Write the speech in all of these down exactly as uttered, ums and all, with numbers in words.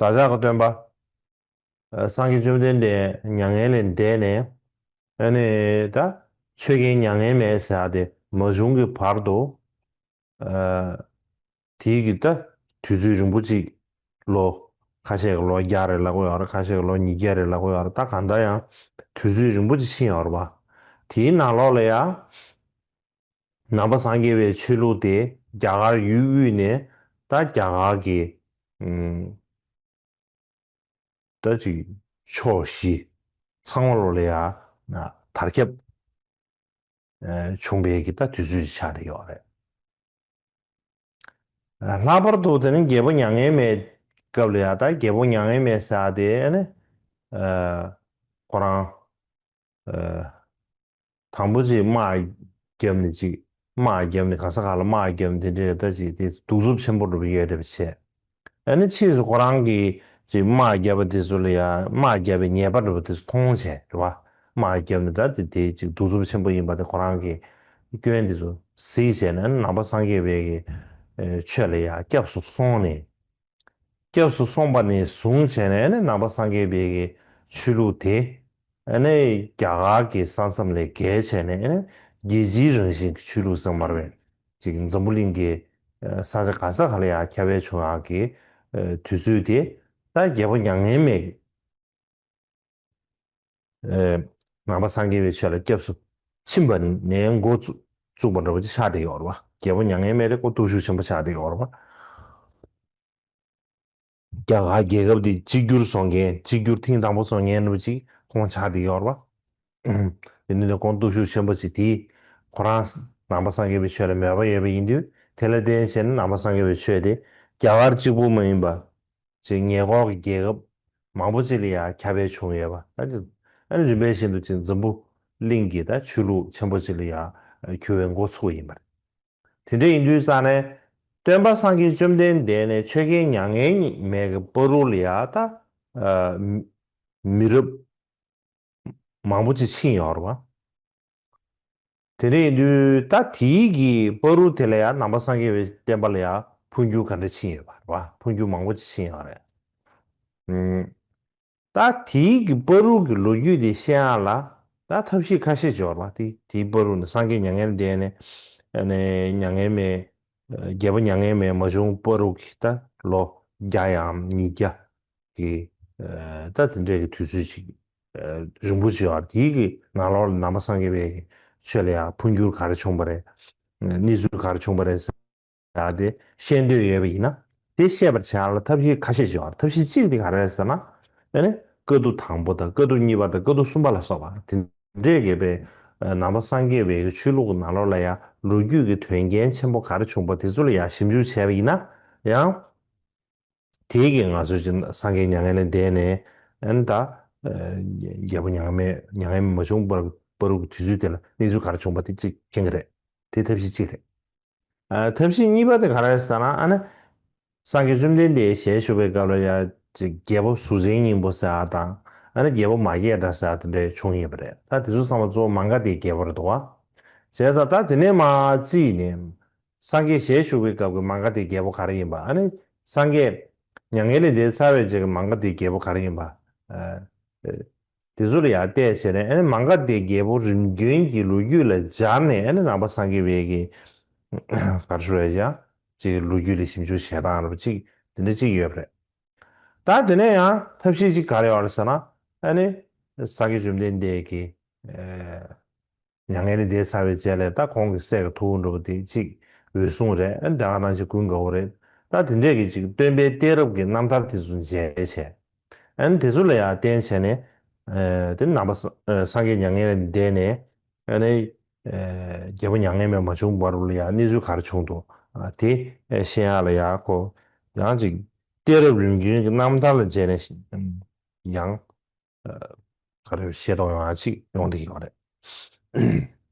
བདག་ཅག་གི་སྟོན་པ། ཨ། སངས་རྒྱས་བཅོམ་ལྡན་འདས་མྱ་ངན་ལས་འདས་ནས། ཨ་ནི་ད་ཆོས་རྒྱལ་མྱ་ངན་མེད་ཟེར་ཡ་དེ་མ་བྱུང་གི་བར་དུ། ཨ། དེའི་གི་ད་དུས་ཚོད་རིང་པོ་ཅིག་ལོ་ཁ་ཤས་ཀྱི་ལོ་བརྒྱ་རེད་ལབ་ཀྱི་ཡོད་རེད། ཁ་ཤས་ཀྱི་ལོ་ཉིས་བརྒྱ་རེད་ལབ་ཀྱི་ཡོད་རེད། ད་གང་ལྟར་ཡང་དུས་ཚོད་རིང་པོ་ཅིག་ཕྱིན་ཡོད་རེད་པ། དེའི་ནང་ལོགས་ལ་ཡང་ནང་པ་སངས་རྒྱས་པའི་ཆོས་ལུགས་དེ་རྒྱ་གར་ཡུལ་དབུས་ནས་ད་རྒྱ་གར་གྱི། ཨུམ། ད་ཅིག་ཕྱོགས་བཞི་ཚང་མ་ལོ་ལ་ཡ་དར་ཁྱབ་བྱུང་བའི་གི་ད་དུས་ཚོད་ཅིག་ཆགས་བསྡད་ཡོད་རེད། ལྷག་པར་དུ་དེ་ནི་རྒྱལ་པོ་མྱ་ངན་མེད་སྐབས་ལ་ཡ། ད་རྒྱལ་པོ་མྱ་ངན་མེད་ཟེར་ཡ་དེ་ནི་ཁོ་རང་དང་པོ་ཅིག་དམག་བརྒྱབ་ནས་ཅིག་དམག་བརྒྱབ་ནས་ག་ས་ག་ལ་དམག་བརྒྱབ་ནས་དེ་འདྲའི་ད་ཅིག་དེ་གདུག་རྩུབ་ཆེན་པོ་འགྲོ་གི་ཡོད་རེད་པ་བྱས། ཨ་ནི་ཕྱིས་སུ་ཁོ་རང་གིས་ཅིག་དམག་བརྒྱབ་པ་དེ་ཚོ་ལ་ཡ། དམག་བརྒྱབ་པའི་ཉེས་པ་འགྲོ་བ་དེ་ཚོ་མཐོང་བྱས་རེད་བ། དམག་བརྒྱབ་ནས་ད་དེ་དེ་ཅིག་གདུག་རྩུབ་ཆེན་པོ་ཡིན་པ་དེ་ཁོ་རང་གིས་སྐྱོན་དེ་ཚོ་གཟིགས་བྱས་ནས། ཨ་ནི་ནང་པ་སངས་རྒྱས་པའི་གི་ཆོས་ལ་ཡ་སྐྱབས་སུ་སོང་ནས། སྐྱབས་སུ་སོང་བ་ནས་བཟུང་བྱས་ནས་ནི་ནང་པ་སངས་རྒྱས་པའི་གི་ཆོས་ལུགས་དེ། ཨ་ནི་རྒྱ་གར་གྱི་ས་མཚམས་ལས་བརྒལ་བྱས་ནས། ཨ་ནི་རྒྱལ་སྤྱིའི་རང་བཞིན་གྱི་ཆོས་ལུགས་ཟེར་མ་རེད་པས། ཅིག་འཛམ་བུ་གླིང་གི་ས་ཆ་ག་ས་ག་ལ་ཡང་ཁྱབ་སྤེལ་བྱུང་ཡག་གི་དུས་ཚོད་དེ། ད་རྒྱལ་པོ་མྱ་ངན་མེད་ནང་པ་སངས་རྒྱས་པའི་ཆོས་ལ་སྐྱབས་སུ་ཕྱིན་པ་ནས་འགོ་བཙུགས་པ་འདྲ་པོ་ཅིག་ཆགས་བསྡད་ཡོད་རེད་པ། རྒྱལ་པོ་མྱ་ངན་མེད་དེ་ཁོ་སྟོབས་ཤུགས་ཆེན་པོ་ཆགས་བསྡད་ཡོད་རེད་པ། རྒྱ་གར་རྒྱལ་ཁབ་དེ་གཅིག་གྱུར་བཟོ་མཁན། གཅིག་གྱུར་ཐེངས་དང་པོ་བཟོ་མཁན་འདྲ་པོ་ཅིག་ཁོང་ཆགས་བསྡད་ཡོད་རེད་པ། དེ་ནི་ཁོང་སྟོབས་ཤུགས་ཆེན་པོ་ཅིག་དེས་ཁོ་རང་ནང་པ་སངས་རྒྱས་པའི་ཆོས་ལ་མོས་པ་ཡོད་པ་ཡིན་དུས། དེ་ལ་བརྟེན་བྱས་ནས་ནང་པ་སངས་རྒྱས་པའི་ཆོས་དེ་རྒྱ་གར་གཅིག་པུ་མ་ཡིན་པ། ཅིག་ཉེ་འཁོར་གྱི་རྒྱལ་ཁབ་མང་པོ་ཅིག་ལ་ཡང་ཁྱབ་སྤེལ་བྱུང་ཡོད་པ། ཨ་ནི་རིམ་པས་བཞིན་དུ་ཅིག་འཛམ་བུ་གླིང་གི་ད་ཆོས་ལུགས་ཆེན་པོ་ཅིག་ལ་ཡང་གྱུར་བའི་འགོ་ཚུགས་པ་ཡིན་པ་རེད། དེ་འདྲ་ཡིན་དུས་ཙང་ནས་སྟོན་པ་སངས་རྒྱས་བཅོམ་ལྡན་འདས་ནས་ཆོས་རྒྱལ་མྱ་ངན་མེད་ཀྱི་བར་དུ་ལ་ཡང་ད་མི་རབས་མང་པོ་ཅིག་ཕྱིན་ཡོད་རེད་པ། དེ་འདྲ་ཡིན་དུས་ད་དེའི་གི་བར་དུ་དེ་ལ་ཡང་ནང་པ་སངས་རྒྱས་པའི་བསྟན་པ་ལ་ཡང་འཕོ་འགྱུར་ག་འདྲ་ཕྱིན་ཡོད་པ་རེད་པ། འཕོ་འགྱུར་མང་པོ་ཅིག་ཕྱིན་ཡོད་རེད། ཨུམ། ད་དེའི་གི་བར་དུ་གི་ལོ་རྒྱུས་དེ་ཤེས་ཡག་ལ་ད་ཐབས་ཤེས་ཁ་ཤས་ཅིག་ཡོད་རེད་པ། དེ་དེའི་བར་དུ་ནི་སངས་རྒྱས་མྱ་ངན་འདས་ནས། ཨ་ནི་མྱ་ངན་མེད། རྒྱལ་པོ་མྱ་ངན་མེད་མ་བྱུང་བར་དུ་གི་ད་ལོ་བརྒྱ་ཡང་ཉིས་བརྒྱ་གི། ཨ། ད་དེ་འདྲའི་གི་དུས་ཚོད་ཅིག་ཨ། རིང་པོ་ཅིག་ཡོད་རེད། དེའི་གི་ནང་ལོགས་ལ་ནང་པ་སངས་རྒྱས་པའི་གི་ཆོས་ལ་ཡང་འཕོ་འགྱུར་ག་རེ་བྱུང་བ་རེད། གནས་ཚུལ་ག་རེ་བྱུང་བ་རེད་ཟེར་ཡག་དེ་ཤེས་འདོད་ཡོད་པ་ཡིན་ན། དེ་ཤེས་པར་བྱ་ཡག་ལ་ཐབས་ཤེས་ཁ་ཤས་ཅིག་ཡོད་རེད། ཐབས་ཤེས་གཅིག་དེ་ག་རེ་རེད་ཟེར་ན། ཨ་ནི་བཀའ་བསྡུ་དང་པོ་དང་བཀའ་བསྡུ་གཉིས་པ་དང་བཀའ་བསྡུ་གསུམ་པ་ལ་སོགས་པ་དེ་འདྲས་ཀྱི་པའི་ནང་པ་སངས་རྒྱས་པའི་གི་ཆོས་ལུགས་ཀྱི་ནང་ལོགས་ལ་ཡང་ལོ་རྒྱུས་ཀྱི་དོན་རྐྱེན་ཆེན་པོ་ག་རེ་བྱུང་བ་དེ་ཚོ་ལ་ཡང་ཞིབ་འཇུག་བྱས་པ་ཡིན་ན་ཡང་། དེའི་གི་ང་ཚོས་ཀྱི་སངས་རྒྱས་མྱ་ངན་ལས་འདས་ནས། ཨ་ནི་ད་རྒྱལ་པོ་མྱ་ངན་མེད། མྱ་ངན་མེད་མ་བྱུང་བར་བར་དུ་གི་དུས་ཚོད་དེ་ལ་གནས་ཚུལ་ག་རེ་བྱུང་བ་དེ་གཅིག་མཁྱེན་གྱི་རེད། དེ་ཐབས་ཤེས་གཅིག་རེད། ཨ། ཐབས་ཤེས་གཉིས་པ་དེ་ག་རེ་རེད་ཟེར་ན། ཨ་ནི་སངས་རྒྱས་བཅོམ་ལྡན་འདས་ཞལ་བཞུགས་པའི་སྐབས་ལ་ཡང་ཅིག་རྒྱལ་པོ་གཟུགས་ཅན་སྙིང་པོ་ཟེར་བ་དང་། ཨ་ནི་རྒྱལ་པོ་མ་སྐྱེས་དགྲ་ཟེར་བ་དེ་འདྲ་བྱུང་ཡོད་པ་རེད། ད་དེ་ཚོ་ཚང་མ་གཙོ་བོ་མངྒ་སྡེའི་རྒྱལ་པོ་རེད་འདུག་བ། བྱས་ཙང་ད་དེ་ནས་མར་བརྩིས་ནས། སངས་རྒྱས་ཞལ་བཞུགས་པའི་སྐབས་ཀྱི་མངྒ་སྡེའི་རྒྱལ་པོ་ག་རེ་ཡིན་པ། ཨ་ནི་སངས་རྒྱས་མྱ་ངན་ལས་འདས་ཚར་བའི་རྗེས་ཀྱི་མངྒ་སྡེའི་རྒྱལ་པོ་ག་རེ་ཡིན་པ། ཨ། དེ་ཚོ་ལ་ཡང་བལྟས་བྱས་ནས། ཨ་ནི་མངྒ་སྡེའི་རྒྱལ་པོ་རིམ་བྱོན་གྱི་ལོ་རྒྱུས་ལ་སྦྱར་ནས། ཨ་ནི་ནང་པ་སངས་རྒྱས་པའི་གི་ག་རེ་ཞུ་དགོས་རེད་ཡ། ཅིག་ལོ་རྒྱུས་ལ་ཞིབ་འཇུག་བྱེད་སྟངས་རེད་པ། ཅིག་དེ་འདྲ་ཅིག་ཡོད་པ་རེད། ད་དེ་ནས་ཡང་ཐབས་ཤེས་ཅིག་ག་རེ་ཡོད་རེད་ཟེར་ན། ཨ་ནི་སངས་རྒྱས་བཅོམ་ལྡན་འདས་ཀྱི། ཨ། མྱ་ངན་ལས་འདས་ཚར་བའི་རྗེས་ལ་ད་ཁོང་གི་སྲས་ཀྱི་ཐུ་བོ་འདྲ་པོ་དེ་གཅིག་འོད་སྲུང་རེད། ཨ་ནི་དེ་ག་ནང་བཞིན་ཀུན་དགའ་བོ་རེད། ད་དེ་འདྲས་ཀྱི་ཅིག་སྟོན་པའི་གཏད་རབས་ཀྱི་རྣམ་ཐར་དེ་ཚོ་མཇལ་བྱས། ཨ་ནི་དེ་ཚོ་ལ་ཡང་བརྟེན་བྱས་ནས། ཨ། དེ་ནང་པ་ས་ཨ། སངས་རྒྱས་མྱ་ངན་ལས་འདས་ནས། ཨ་ནི། ཨ། རྒྱལ་པོ་མྱ་ངན་མེད་མ་བྱུང་བར་དུ་ལ་ཡང་གནས་ཚུལ་ག་རེ་བྱུང་འདུག་ཨ། དེ་ཤེས་ཡག་ལ་ཡང་ཁོ་ཡང་ཅིག་གཏད་རབས་རིམ་བྱོན་གྱི་རྣམ་ཐར་ལ་མཇལ་ནས་ཡང་། ཨ། ག་རེ་ཤེས་རྟོགས་ཡོང་ཡག་ཅིག་ཡོང་བསྡད་ཀྱི་ཡོད་རེད།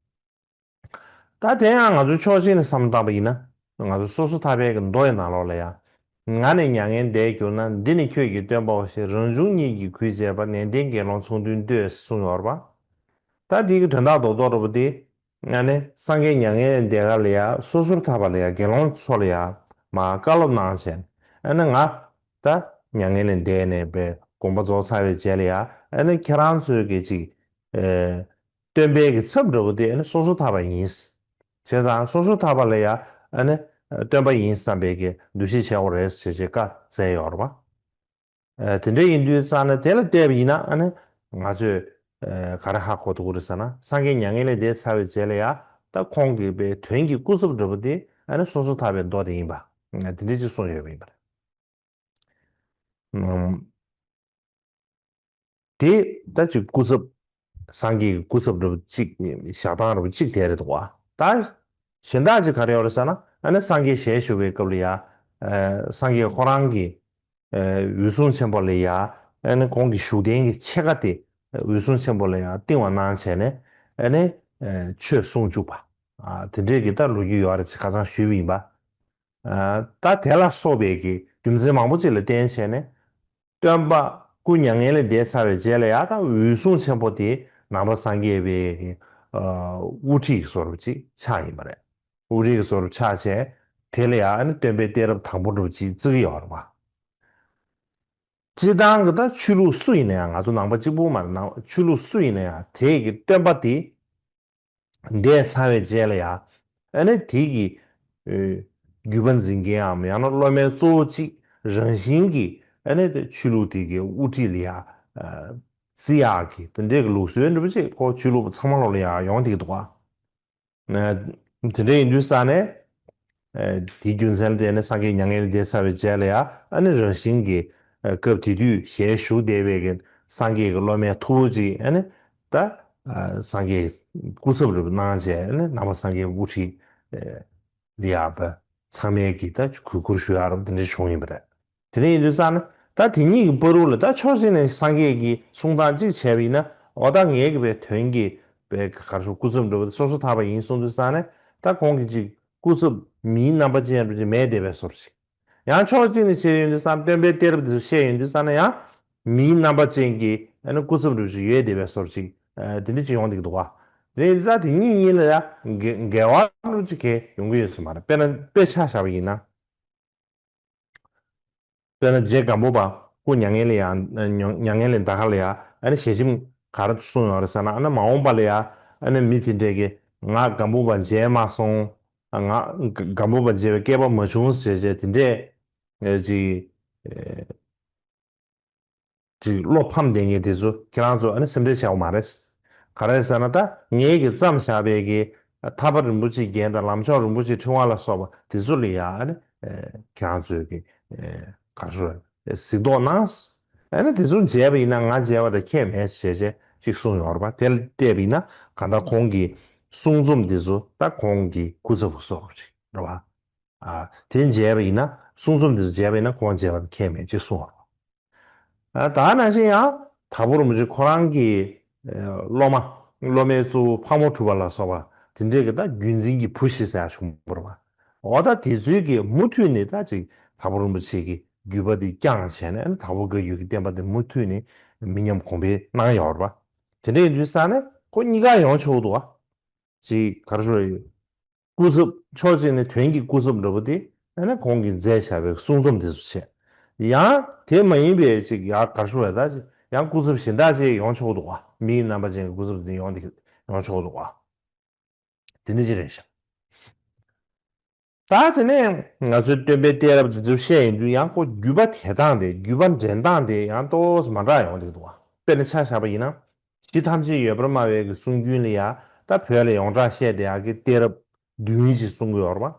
ད་དེ་ཡང་ང་ཚོས་ཕྱོགས་གཅིག་ནས་བསམ་བཏང་པ་ཡིན་ན། ང་ཚོ་སོ་སོར་ཐར་པའི་གི་མདོ་ཡི་ནང་ལོགས་ལ་ཡང་། ང་ནི་མྱ་ངན་འདས་གྱུར་ན། འདི་ནི་ཁྱོད་ཀྱི་སྟོན་པའོ་ཞེས། རང་བྱུང་གཉིས་ཀྱིས་གུས་བྱས་པ། ནན་ཏན་དགེ་སློང་ཚོགས་འདུས་འདོད། གསུངས་ཡོད་རེད་པ། ད་འདི་གི་དོན་དག་རྡོག་རྡོག་འདྲ་པོ་དེ། ཨ་ནི་སངས་རྒྱས་མྱ་ངན་འདས་ག་ལ་ཡ་སོ་སོར་ཐར་པ་ལ་ཡ་དགེ་སློང་ཚོ་ལ་ཡ་མར་བཀའ་སློབ་གནང་བྱས། ཨ་ནི་ང་ད་ མྱ་ངན་ལས་འདས་ནས་པའི་དགོངས་པ་རྫོགས་ཚར་བའི་རྗེས་ལ་ཡ་ཨ་ནི་ཁྱེད་རང་ཚོའི་གི་ཅིག་ཨེ་སྟོན་པའི་གི་ཚབ་འདྲ་བོ་དེ་ཨ་ནི་སོ་སོ་ཐར་པ་ཡིན། བྱས་ཙང་སོ་སོ་ཐར་པ་ལ་ཡ་ཨ་ནི་སྟོན་པ་ཡིན་བསམ་པའི་གི་འདུ་ཤེས་བྱེད་དགོས་རེད་ཟེར་བྱས་བཀའ་སྩལ་ཡོད་རེད་པ། ཨ་དེ་འདྲ་ཡིན་དུས་ཙང་ན་དེ་ལ་བལྟས་པ་ཡིན་ན་ཨ་ནི་ང་ཚོས་ཨ་ག་རེ་ཧ་གོ་ཐུབ་ཀྱི་རེད་ཟེར་ན་སངས་རྒྱས་མྱ་ངན་ལས་འདས་ཚར་བའི་རྗེས་ལ་ཡ་ད་ཁོང་གི་པའི་དོན་གྱི་སྐུ་ཚབ་འདྲ་བོ་དེ་ཨ་ནི་སོ་སོ་ཐར་པའི་མདོ་དེ་ཡིན་པ། ཨ་དེ་འདྲ་ཅིག་གསུངས་ཡོད་པ་ཡིན་པ་རེད། ཨམ། དེ་ད་ཅིག་སྐུ་ཚབ། སངས་རྒྱས་ཀྱི་སྐུ་ཚབ་འདྲ་བོ་གཅིག་བཞག་སྟངས་འདྲ་བོ་གཅིག་དེ་རེད་འདུག་བ། ད་གཞན་དག་ཅིག་ག་རེ་ཡོད་རེད་ཟེར་ན་ཨ་ནི་སངས་རྒྱས་ཞལ་བཞུགས་པའི་སྐབས་ལ་ཡ། ཨ་སངས་རྒྱས་ཁོ་རང་གི་ཨ་འོད་སྲུང་ཆེན་པོ་ལ་ཡ། ཨ་ནི་ཁོང་གི་བཞུགས་གདན་གྱི་ཕྱེད་ཀ་དེ་འོད་སྲུང་ཆེན་པོ་ལ་ཡ་བཏིང་བ་གནང་བྱས་ནས་ཨ་ནི་ཨ་ཆོས་གསུང་བཅུག་པ། ཨ་དེ་འདྲས་ཀྱི་ད་ལོ་རྒྱུས་ཡོད་རེད་ཅེས་ཁ་སང་ཞུས་པ་ཡིན་པ། ཨ་ད་དེ་ལ་སོགས་པའི་གི་རྒྱུ་མཚན་མང་པོ་ཅིག་ལ་བརྟེན་བྱས་ནས་སྟོན་པ་སྐུ་མྱ་ངན་ལས་འདས་ཚར་བའི་རྗེས་ལ་ཡང་ད་འོད་སྲུང་ཆེན་པོ་དེ་ནང་པ་སངས་རྒྱས་པའི་གི་ཨ་དབུ་ཁྲིད་ཀྱི་བཟོ་འདྲ་ཅིག་ཆགས་ཡིན་པ་རེད། དབུ་ཁྲིད་ཀྱི་བཟོ་འདྲ་ཆགས་བྱས་དེ་ལ་ཡང་ཨ་ནི་སྟོན་པའི་གཏད་རབས་དང་པོ་འདྲ་ཅིག་བརྩི་གི་ཡོད་རེད་པ། སྤྱིར་བཏང་གི་ད་ཆོས་ལུགས་སུ་ཡིན་ན་ཡང་ང་ཚོ་ནང་པ་གཅིག་པུ་མ་རེད། ནང་ཆོས་ལུགས་སུ་ཡིན་ན་ཡང་དེ་གི་སྟོན་པ་དེ་འདས་ཚར་བའི་རྗེས་ལ་ཡང་ཨ་ནི་དེ་གི་ཨེ་བརྒྱུད་པ་འཛིན་མཁན་འམ་ཡང་ན་སློབ་མའི་གཙོ་བོ་གཅིག་རང་བཞིན་གྱིས་ཨ་ནི་དེ་ཆོས་ལུགས་དེ་གི་དབུ་ཁྲིད་ལ་ཡང་ཨ་བརྩི་ཡག་གི་དེ་འདྲའི་གི་ལུགས་སྲོལ་འདྲ་པོ་ཅིག་ཁོ་ཆོས་ལུགས་ཚང་མ་ལོག་ལ་ཡང་ཡོང་བསྡད་ཀྱི་འདུག་ག། དེ་འདྲ་ཡིན་དུས་ས་ནས། དེའི་རྒྱུ་མཚན་ལ་བརྟེན་ནས་སངས་རྒྱས་མྱ་ངན་ལས་འདས་ཚར་བའི་རྗེས་ལ་ཡང་ཨ་ནི་རང་བཞིན་གྱིས་སྐབས་དེ་དུས་ཞལ་བཞུགས་བསྡད་པའི་གི་སངས་རྒྱས་ཀྱི་སློབ་མའི་ཐུ་བོ་ཅིག་ཨ་ནི་ད་སངས་རྒྱས་སྐུ་ཚབ་རེ་གནང་བྱས་ཨ་ནི་ནང་པ་སངས་རྒྱས་དབུ་ཁྲིད་ལ་ཡང་ཚང་མས་ཀྱིས་ད་གུས་བཀུར་ཞུ་ཡག་རབ་དེ་འདྲ་བྱུང་ཡིན་པ་རེད། དེ་ནས་ཡིན་དུས་ཙང་ནས་ད་དེ་གཉིས་ཀྱི་བར་དུ་ལ་ད་ཕྱོགས་གཅིག་ནས་སངས་རྒྱས་ཀྱིས་གསུང་སྟངས་གཅིག་བྱས་པ་ཡིན་ན་འོ་ད་ངའི་གི་པའི་དོན་གྱི་པའི་ག་རེ་ཞུ་སྐུ་ཚབ་འདྲ་བོ་དེ་སོ་སོ་ཐར་པ་ཡིན་གསུངས་དུས་ཙང་ནས་ད་ཁོང་གིས་ཅིག་སྐུ་ཚབ་མིའི་རྣམ་པ་ཅན་འདྲ་ཅིག་མེད་བསྡད་པའི་བཟོ་འདྲ་ཅིག། ཡང་ཕྱོགས་གཅིག་ནས་བྱས་ཡོང་དུས་ཙང་སྟོན་པའི་གཏད་རབས་དེ་ཚོ་བཤད་ཡོང་དུས་ཙང་ནས་ཡང་མིའི་རྣམ་པ་ཅན་གྱི་ཨ་ནི་སྐུ་ཚབ་འདྲ་ཅིག་ཡོད་བསྡད་པའི་བཟོ་འདྲ་ཅིག་དེ་འདྲ་ཅིག་ཡོང་བསྡད་ཀྱི་འདུག་བ། དེ་ཡིན་ཙང་དེ་གཉིས་གཉིས་ལ་ཡང་འགལ་འགལ་བ་འདྲ་ཅིག་གང་ཡོང་གི་ཡོད་ས་མ་རེད། དཔེར་ན་དཔེ་ཆ་བཞག་པ་ཡིན་ན། དཔེར་ན་རྗེ་སྒམ་པོ་པ་སྐུ་མྱ་ངན་ལས་ཡང་མྱ་ངན་ལས་འདའ་ཁ་ལ་ཡང་ཨ་ནི་ཞལ་ཆེམས་ག་རེ་གསུངས་ཡོད་རེད་ཟེར་ན་ཨ་ནི་མ་འོངས་པ་ལ་ཡང་ཨ་ནི་མི་དེ་འདྲས་ཀྱིས་ང་སྒམ་པོ་པ་མཇལ་མ་སོང་། ང་སྒམ་པོ་པ་མཇལ་བའི་སྐལ་པ་མ་བྱུང་ཟེར་བྱས་དེ་འདྲས་ཅིག་ཅིག་བློ་ཕམ་བསྡད་མཁན་དེ་ཚོ་ཁྱེད་རང་ཚོ་ཨ་ནི་སེམས་ཁྲལ་བྱ་དགོས་མ་རེད། ག་རེ་ཟེར་ན་ད་ངེད་ཀྱིས་བརྩམས་བཞག་པའི་གི་ཐར་པ་རིན་པོ་ཆེའི་རྒྱན་དང་ལམ་མཆོག་རིན་པོ་ཆེའི་ཕྲེང་བ་ལ་སོགས་པ་དེ་ཚོ་ལ་ཡང་ཨ་ནི་ཁྱེད་རང་ཚོས་གི་ག་རེ་ཞུ་གཟིགས་རྟོག་གནང་། ཨ་ནི་དེ་ཚོ་མཇལ་བ་ཡིན་ན་ང་མཇལ་བ་དང་ཁྱད་མེད་ཞེས་བྱས་ཅིག་གསུངས་ཡོད་རེད་པ། དེ་ལ་བལྟས་པ་ཡིན་ན་གང་ལྟར་ཁོང་གི་གསུང་རྩོམ་དེ་ཚོ་ད་ཁོང་གི་སྐུ་ཚབ་སོགས་ཅིག་རེད་པ། ཨ་དེ་མཇལ་བ་ཡིན་ན་གསུང་རྩོམ་དེ་ཚོ་མཇལ་བ་ཡིན་ན་ཁོང་མཇལ་བ་དང་ཁྱད་མེད་ཅེས་གསུངས་པ་རེད། ད་ནང་བཞིན་ཡང་དྭགས་པོ་རིན་པོ་ཆེ་ཁོ་རང་གི་སློབ་མ་སློབ་མའི་གཙོ་བོ་ཕག་མོ་གྲུ་པ་ལ་སོགས་པ་དེ་འདྲས་ཀྱི་ད་བརྒྱུད་འཛིན་གྱི་བུ་ཞིག་ཟེར་ཡག་བྱུང་བ་རེད་པ། འོ་ད་དེ་ཚོའི་གི་མུ་མཐུད་ནས་ད་ཅིག་དྭགས་པོ་རིན་པོ་ཆེ་གི་བརྒྱུད་པ་དེ་བསྐྱངས་བྱས་ནས་དྭགས་པོ་བཀའ་བརྒྱུད་ཀྱི་བསྟན་པ་དེ་མུ་མཐུད་ནས་མི་ཉམས་གོང་འཕེལ་གནང་ཡོད་རེད་པ། དེ་འདྲ་ཡིན་དུས་ཙང་ནས་ཁོ་གཉིས་ཀ་ཡོང་ཆོག་འདུག་བ། ཅིག་ག་རེ་ཞུ་དགོས་རེད། སྐུ་ཚབ་ཕྱོགས་གཅིག་ནས་དོན་གྱི་སྐུ་ཚབ་འདྲ་པོ་དེ་ཨ་ནི་ཁོང་གིས་མཛད་བཞག་པའི་གསུང་རྩོམ་དེ་ཚོ་བྱས། ཡང་དེ་མ་ཡིན་པའི་ཅིག་ཡང་ག་རེ་ཞུ་དགོས་རེད། ད་ཅིག་ཡང་སྐུ་ཚབ་གཞན་དག་ཅིག་ཡོང་ཆོག་འདུག་བ། མིའི་རྣམ་པ་ཅན་གྱི་སྐུ་ཚབ་དེ་ཡོང་དེ་ཡོང་ཆོག་འདུག་བ། དེ་འདྲ་ཅིག་རེད་ཤག། ད་དེ་ནས་ང་ཚོའི་སྟོན་པའི་གཏད་རབས་དེ་ཚོ་བཤད་ཡོང་དུས་ཡང་ཁོ་བརྒྱུད་པ་དེ་དང་དེ་བརྒྱུད་པ་འདྲེན་སྟངས་དེ་ཡང་ཏོག་ཙམ་མ་འདྲ་ཡོང་གི་འདུག་བ། དཔེར་ན་ཆ་བཞག་པ་ཡིན་ན། གཞི་ཐམས་ཅད་ཡོད་པར་སྨྲ་བའི་གི་གསུང་རྒྱུན་ལ་ཡང་ད་བོད་ལ་ཡོངས་གྲགས་བཤད་བསྡད་ཡག་གི་གཏད་རབས་བདུན་ཞིག་གསུང་གི་ཡོད་རེད་བ།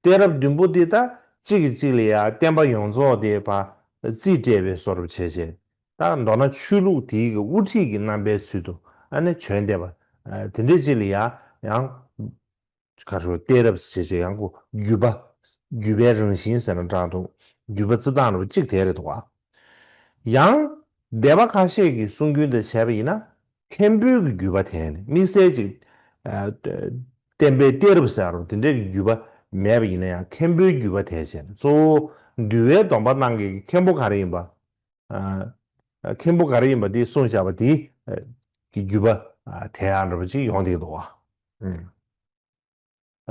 གཏད་རབས་བདུན་པོ་དེ་ད་གཅིག་གིས་གཅིག་ལ་ཡང་བསྟན་པ་ཡོངས་རྫོགས་དེ་ཕར་རྩིས་སྤྲད་པའི་བཟོ་འདྲ་བྱས་བྱས། ད་མདོར་ན་ཆོས་ལུགས་དེའི་གི་དབུ་ཁྲིད་ཀྱི་རྣམ་པའི་ཚུལ་དུ་ཨ་ནི་བྱོན་བསྡད་པ། ཨ་དེ་འདྲ་ཅིག་ལ་ཡང་ཡང་ག་རེ་ཞུ་གཏད་རབས་ཞེས་བྱས་ཡང་ཁོ་བརྒྱུད་པ། བརྒྱུད་པའི་རང་བཞིན་ཟེར་ན་འདྲ་འདུག། བརྒྱུད་པ་རྩི་སྟངས་འདྲ་པོ་གཅིག་དེ་རེད་འདུག་བ། ཡང་སྡེ་པ་ཁ་ཤས་ཀྱི་གསུང་རྒྱུན་དེ་བྱས་པ་ཡིན་ན་མཁན་པོའི་གི་བརྒྱུད་པ་དེ་ནི་དམིགས་བསལ་ཅིག་ཨ་བསྟན་པའི་གཏད་རབས་ཟེར་རོ་དེ་འདྲའི་གི་བརྒྱུད་པ་མེད་པ་ཡིན་ན་ཡང་མཁན་པོའི་བརྒྱུད་པ་དེ་བྱས་ནས་གཙོ་བོ་འདུལ་བའི་སྡོམ་པ་གནང་མཁན་གྱི་མཁན་པོ་ག་རེ་ཡིན་པ། ཨ་མཁན་པོ་ག་རེ་ཡིན་པ་དེ་གསུངས་བཞག་པ་དེ་གི་བརྒྱུད་པ་དེ་ཡང་འདྲ་པོ་ཅིག་ཡོང་བསྡད་འདུག་བ།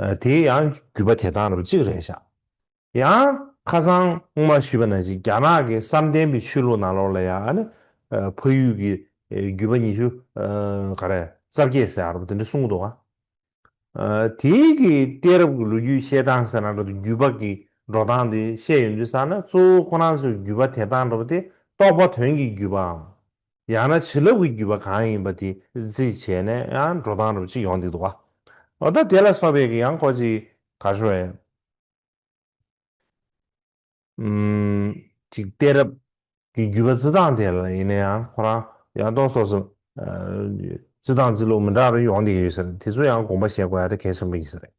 ཨ་དེ་ཡང་བརྒྱུད་པ་དེ་དང་འདྲ་པོ་ཅིག་རེད་ཤག། ཡང་ ཁ་སང་སྔོན་མ་ཞུས་པ་ནང་བཞིན་རྒྱ་ནག་གི་བསམ་གཏན་པའི་ཆོས་ལུགས་ནང་ལོགས་ལ་ཡང་ཨ་ནི་ཕ་ཡུལ་གྱི་རྒྱུད་པ་ཉི་ཤུ་ག་རེ་རྩ་བརྒྱད་ཟེར་ཡ་རེད་པ། དེ་འདྲ་གསུང་གི་འདུག་ག་ཨ། དེའི་གི་གཏད་རབས་ཀྱི་ལོ་རྒྱུས་བཤད་སྟངས་ཟེར་ན་འདྲ་འདུག་རྒྱུད་པ་གི་འགྲོ་སྟངས་དེ་བཤད་ཡོང་དུས་ཙ་ན་གཙོ་བོ་ཁོ་རང་ཚོའི་རྒྱུད་པ་དེ་དང་འདྲ་བ་དེ་རྟོགས་པ་དོན་གྱི་རྒྱུད་པའམ། ཡང་ན་བྱིན་རླབས་ཀྱི་རྒྱུད་པ་གང་ཡིན་པ་དེ་རྩིས་བྱས་ནས་ཡང་འགྲོ་སྟངས་འདྲ་བ་ཅིག་ཡོང་བསྡད་འདུག་ག་འོ་ད་དེ་ལ་སོགས་པའི་གི་ཡང་ཁོ་ཅིག་ག་རེ་ཞུ་དགོས་རེད། ཨུམ། ཅིག་གཏད་རབས་ཀྱི་རྒྱུད་པ་རྩི་སྟངས་དེ་ལ་ཡིན་ན་ཡང་ཁོ་རང་ཡང་ཏོག་ཙམ་ཨ། རྩི་སྟངས་རྩི་ལུགས་མི་འདྲ་བ་ཡོང་བསྡད་ཀྱི་ཡོད་ས་རེད། དེ་ཚོ་ཡང་དགོངས་པ་བཞེས་དགོས་ཡ་དེ་གལ་ཆེན་པོ་ཡིན་ས་རེད།